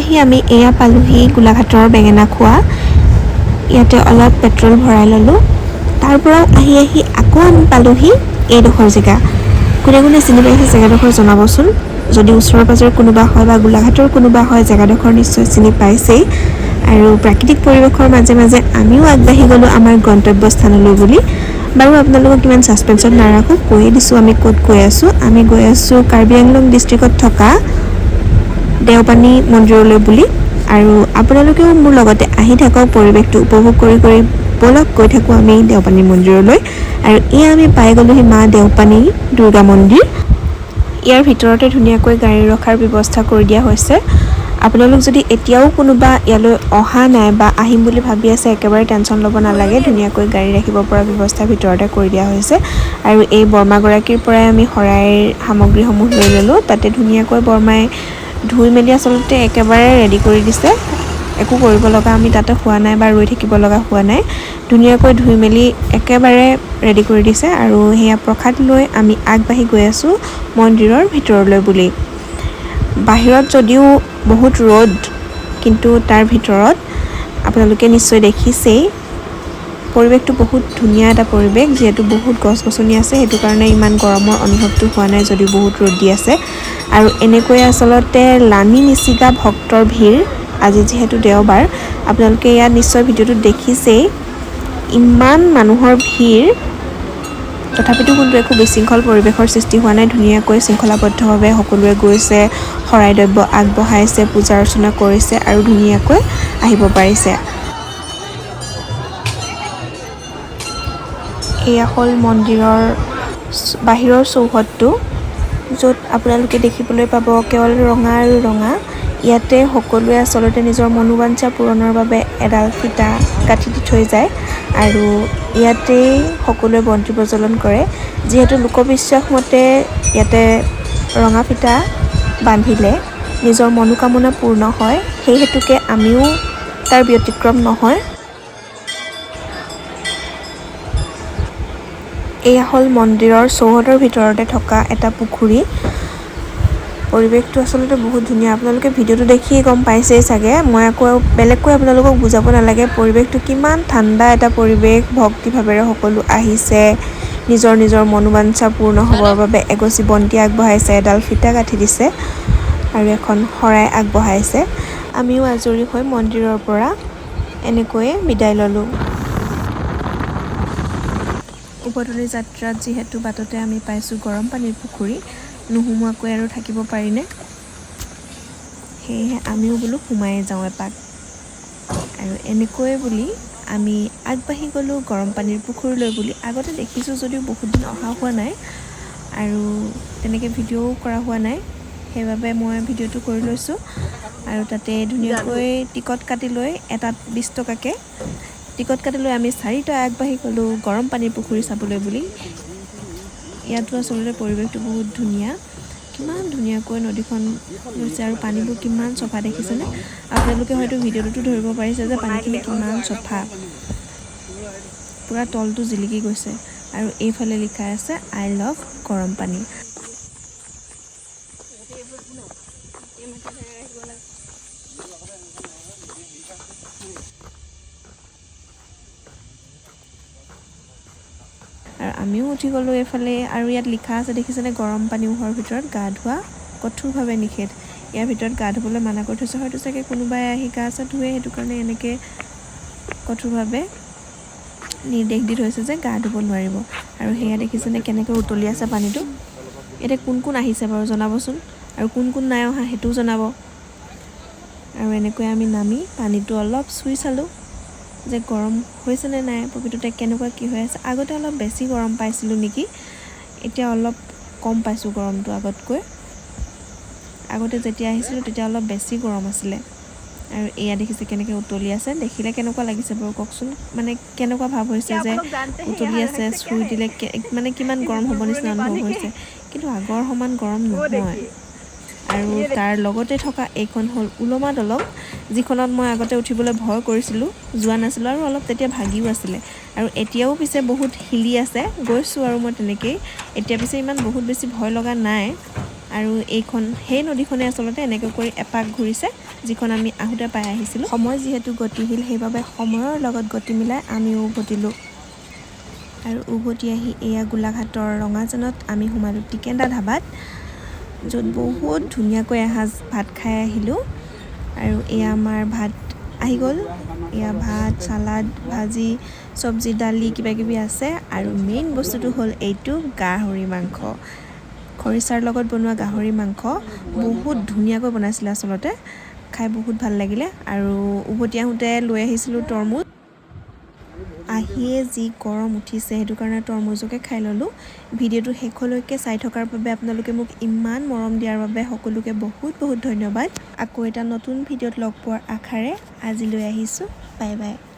আহি আমি এয়া পালোহি গোলাঘাটৰ বেঙেনাখোৱা। ইয়াতে অলপ পেট্ৰল ভৰাই ল'লোঁ। তাৰ পৰাও আহি আহি আকৌ আমি পালোহি এইডোখৰ জেগা। কোনে কোনে চিনি পাইছে জেগাডোখৰ জনাবচোন। যদি ওচৰৰ পাজৰৰ কোনোবা হয় বা গোলাঘাটৰ কোনোবা হয়, জেগাডোখৰ নিশ্চয় চিনি পাইছেই। আৰু প্ৰাকৃতিক পৰিৱেশৰ মাজে মাজে আমিও আগবাঢ়ি গ'লোঁ আমাৰ গন্তব্য স্থানলৈ বুলি। বাৰু আপোনালোকক ইমান ছাছপেঞ্চত নাৰাখোঁ, কৈয়ে দিছোঁ আমি ক'ত গৈ আছোঁ। আমি গৈ আছোঁ কাৰ্বি আংলং ডিষ্ট্ৰিক্টত থকা দেওপানী মন্দিৰলৈ বুলি। আৰু আপোনালোকেও মোৰ লগতে আহি থাকক, পৰিৱেশটো উপভোগ কৰি কৰি ব'লক গৈ থাকোঁ আমি দেওপানী মন্দিৰলৈ। আৰু এয়া আমি পাই গ'লোহি মা দেওপানী দুৰ্গা মন্দিৰ। ইয়াৰ ভিতৰতে ধুনীয়াকৈ গাড়ী ৰখাৰ ব্যৱস্থা কৰি দিয়া হৈছে। আপোনালোক যদি এতিয়াও কোনোবা ইয়ালৈ অহা নাই বা আহিম বুলি ভাবি আছে, একেবাৰে টেনশ্যন ল'ব নালাগে। ধুনীয়াকৈ গাড়ী ৰাখিব পৰা ব্যৱস্থা ভিতৰতে কৰি দিয়া হৈছে। আৰু এই বৰমাগৰাকীৰ পৰাই আমি শৰাইৰ সামগ্ৰীসমূহ লৈ ল'লোঁ। তাতে ধুনীয়াকৈ বৰমাই ধুই মেলি আচলতে একেবাৰে ৰেডি কৰি দিছে। একো কৰিব লগা আমি তাতে হোৱা নাই বা ৰৈ থাকিব লগা হোৱা নাই। ধুনীয়াকৈ ধুই মেলি একেবাৰে ৰেডি কৰি দিছে। আৰু সেয়া প্ৰসাদ লৈ আমি আগবাঢ়ি গৈ আছোঁ মন্দিৰৰ ভিতৰলৈ বুলি। বাহিৰত যদিও বহুত ৰ'দ, কিন্তু তাৰ ভিতৰত আপোনালোকে নিশ্চয় দেখিছেই পৰিৱেশটো বহুত ধুনীয়া এটা পৰিৱেশ। যিহেতু বহুত গছ গছনি আছে, সেইটো কাৰণে ইমান গৰমৰ অনুভৱটো হোৱা নাই যদিও বহুত ৰ'দ দি আছে। আৰু এনেকৈয়ে আচলতে লানি নিচিগা ভক্তৰ ভিৰ। আজি যিহেতু দেওবাৰ, আপোনালোকে ইয়াত নিশ্চয় ভিডিঅ'টোত দেখিছেই ইমান মানুহৰ ভিৰ। তথাপিতো কিন্তু একো বিশৃংখল পৰিৱেশৰ সৃষ্টি হোৱা নাই। ধুনীয়াকৈ শৃংখলাবদ্ধভাৱে সকলোৱে গৈছে, শৰাই দ্ৰব্য আগবঢ়াইছে, পূজা অৰ্চনা কৰিছে আৰু ধুনীয়াকৈ আহিব পাৰিছে। এয়া হ'ল মন্দিৰৰ বাহিৰৰ চৌহদটো, য'ত আপোনালোকে দেখিবলৈ পাব কেৱল ৰঙা আৰু ৰঙা। ইয়াতে সকলোৱে আচলতে নিজৰ মনোবাঞ্ছা পূৰণৰ বাবে এডাল ফিটা কাটি দি থৈ যায় আৰু ইয়াতেই সকলোৱে বন্তি প্ৰজ্বলন কৰে। যিহেতু লোকবিশ্বাস মতে ইয়াতে ৰঙা ফিটা বান্ধিলে নিজৰ মনোকামনা পূৰ্ণ হয়, সেই হেতুকে আমিও তাৰ ব্যতিক্ৰম নহয়। এয়া হ'ল মন্দিৰৰ চৌহদৰ ভিতৰতে থকা এটা পুখুৰী। পৰিৱেশটো আচলতে বহুত ধুনীয়া। আপোনালোকে ভিডিঅ'টো দেখিয়ে গম পাইছেই চাগে, মই আকৌ বেলেগকৈ আপোনালোকক বুজাব নালাগে। পৰিৱেশটো কিমান ঠাণ্ডা এটা পৰিৱেশ, ভক্তিভাৱেৰে সকলো আহিছে, নিজৰ নিজৰ মনোবাঞ্ছা পূৰ্ণ হ'বৰ বাবে এগছি বন্তি আগবঢ়াইছে, এডাল ফিটা গাঁঠি দিছে আৰু এখন শৰাই আগবঢ়াইছে। আমিও আজৰি হৈ মন্দিৰৰ পৰা এনেকৈয়ে বিদায় ল'লোঁ। উভতনি যাত্ৰাত যিহেতু বাটতে আমি পাইছোঁ গৰম পানীৰ পুখুৰী, নোসোমোৱাকৈ আৰু থাকিব পাৰিনে? সেয়েহে আমিও বোলো সোমায়ে যাওঁ এপাক। আৰু এনেকৈয়ে বুলি আমি আগবাঢ়ি গ'লোঁ গৰম পানীৰ পুখুৰীলৈ বুলি। আগতে দেখিছোঁ যদিও বহুত দিন অহা হোৱা নাই আৰু তেনেকৈ ভিডিঅ'ও কৰা হোৱা নাই, সেইবাবে মই ভিডিঅ'টো কৰি লৈছোঁ। আৰু তাতে ধুনীয়াকৈ টিকট কাটি লৈ এটাত 20 টকাকৈ টিকট কাটি লৈ আমি চাৰিটা আগবাঢ়ি গ'লোঁ গৰম পানীৰ পুখুৰী চাবলৈ বুলি। ইয়াতো আচলতে পৰিৱেশটো বহুত ধুনীয়া, কিমান ধুনীয়াকৈ নদীখন গৈছে আৰু পানীবোৰ কিমান চফা দেখিছেনে? আপোনালোকে হয়তো ভিডিঅ'টোতো ধৰিব পাৰিছে যে পানীখিনি কিমান চফা, পূৰা তলটো জিলিকি গৈছে। আৰু এইফালে লিখা আছে I love গৰম পানী। আৰু আমিও উঠি গ'লোঁ এইফালে। আৰু ইয়াত লিখা আছে দেখিছেনে, গৰম পানী উহৰ ভিতৰত গা ধোৱা কঠোৰভাৱে নিষেধ। ইয়াৰ ভিতৰত গা ধুবলৈ মানা কৰি থৈছে, হয়তো চাগে কোনোবাই আহি গা চা ধুৱে, সেইটো কাৰণে এনেকৈ কঠোৰভাৱে নিৰ্দেশ দি থৈছে যে গা ধুব নোৱাৰিব। আৰু সেয়া দেখিছেনে কেনেকৈ উতলি আছে পানীটো। এতিয়া কোন কোন আহিছে বাৰু জনাবচোন, আৰু কোন কোন নাই অহা সেইটোও জনাব। আৰু এনেকৈ আমি নামি পানীটো অলপ চুই চালোঁ যে গৰম হৈছেনে নাই, প্ৰকৃততে কেনেকুৱা কি হৈ আছে। আগতে অলপ বেছি গৰম পাইছিলোঁ নেকি, এতিয়া অলপ কম পাইছোঁ গৰমটো আগতকৈ। আগতে যেতিয়া আহিছিলোঁ তেতিয়া অলপ বেছি গৰম আছিলে। আৰু এয়া দেখিছে কেনেকৈ উতলি আছে, দেখিলে কেনেকুৱা লাগিছে বাৰু কওকচোন? মানে কেনেকুৱা ভাৱ হৈছে যে উতলি আছে, চুই দিলে মানে কিমান গৰম হ'ব নিচিনা অনুভৱ হৈছে, কিন্তু আগৰ সমান গৰম নহয়। আৰু তাৰ লগতে থকা এইখন হ'ল ওলমা দলং, যিখনত মই আগতে উঠিবলৈ ভয় কৰিছিলোঁ, যোৱা নাছিলোঁ আৰু অলপ তেতিয়া ভাগিও আছিলে। আৰু এতিয়াও পিছে বহুত হিলি আছে, গৈছোঁ আৰু মই তেনেকেই। এতিয়া পিছে ইমান বহুত বেছি ভয় লগা নাই। আৰু এইখন সেই নদীখনে আচলতে এনেকৈ কৰি এপাক ঘূৰিছে, যিখন আমি আহোঁতে পাই আহিছিলোঁ। সময় যিহেতু গতিশীল, সেইবাবে সময়ৰ লগত গতি মিলাই আমিও উভতিলোঁ। আৰু উভতি আহি এয়া গোলাঘাটৰ ৰঙাজানত আমি সোমালোঁ টিকেন্দা ধাবাত, য'ত বহুত ধুনীয়াকৈ এসাঁজ ভাত খাই আহিলোঁ। আৰু এয়া আমাৰ ভাত আহি গ'ল। এয়া ভাত, চালাড, ভাজি, চব্জি, দালি কিবা কিবি আছে। আৰু মেইন বস্তুটো হ'ল এইটো গাহৰি মাংস, খৰিচাৰ লগত বনোৱা গাহৰি মাংস বহুত ধুনীয়াকৈ বনাইছিলে। আচলতে খাই বহুত ভাল লাগিলে। আৰু উভতি আহোঁতে লৈ আহিছিলোঁ তৰমুজ। আহিয়ে যি গৰম উঠিছে, সেইটো কাৰণে তৰমুজকে খাই ল'লোঁ। ভিডিঅ'টো শেষলৈকে চাই থকাৰ বাবে, আপোনালোকে মোক ইমান মৰম দিয়াৰ বাবে সকলোকে বহুত বহুত ধন্যবাদ। আকৌ এটা নতুন ভিডিঅ'ত লগ পোৱাৰ আশাৰে আজিলৈ আহিছোঁ। Bye bye.